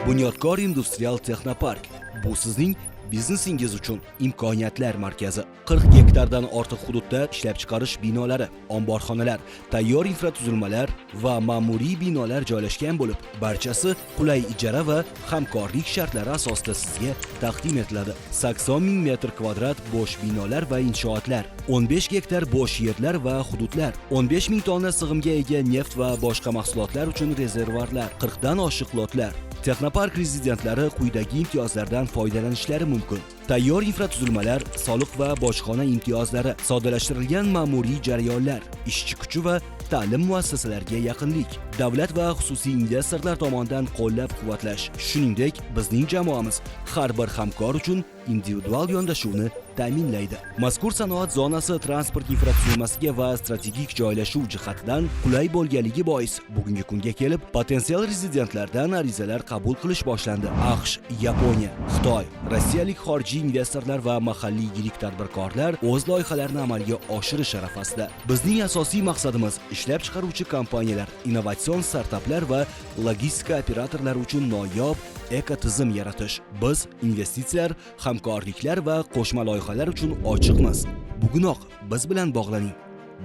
Bunyodkor industrial texnopark bu sizning biznesingiz uchun imkoniyatlar markazi. 40 gektardan ortiq hududda ishlab chiqarish binolari, omborxonalar, tayyor infratuzilmalar va ma'muriy binolar joylashgan bo'lib, barchasi qulay ijara va hamkorlik shartlari asosida sizga taqdim etiladi. 80 ming metr kvadrat bo'sh binolar va inshootlar, 15 gektar bo'sh yerlar va hududlar, 15 ming tonna sig'imga ega neft va boshqa mahsulotlar uchun rezervuarlar, 40 dan oshiq lotlar. Texnopark rezidentlari quyidagi imtiyozlardan foydalanishlari mumkin: tayyor infratuzilmalar, soliq va bojxona imtiyozlari, soddalashtirilgan ma'muriy jarayonlar, ishchi kuchi va ta'lim muassasalariga yaqinlik, davlat va xususiy investorlar tomonidan qo'llab-quvvatlash. Shuningdek, bizning jamoamiz har bir hamkor uchun individual yondashuvni ta'minlaydi. Mazkur sanoat zonasi transport infratuzilmasiga va strategik joylashuv jihatidan qulay bo'lganligi bois bugungi kunga kelib potensial rezidentlardan arizalar qabul qilish boshlandi. AQSh, Yaponiya, Xitoy, rossiyalik xorijiy investorlar va mahalliy yirik tadbirkorlar o'z loyihalarini amalga oshirish arafasida. Bizning asosiy maqsadimiz ishlab chiqaruvchi kompaniyalar, innovatsion startaplar va logistika operatorlari uchun noyob ekotizim yaratish. Biz investitsiyalar, hamkorliklar va qo'shma loyihalar uchun ochiqmiz. Bugunoq biz bilan bog'laning.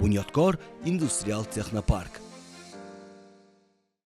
Bunyodkor industrial texnopark.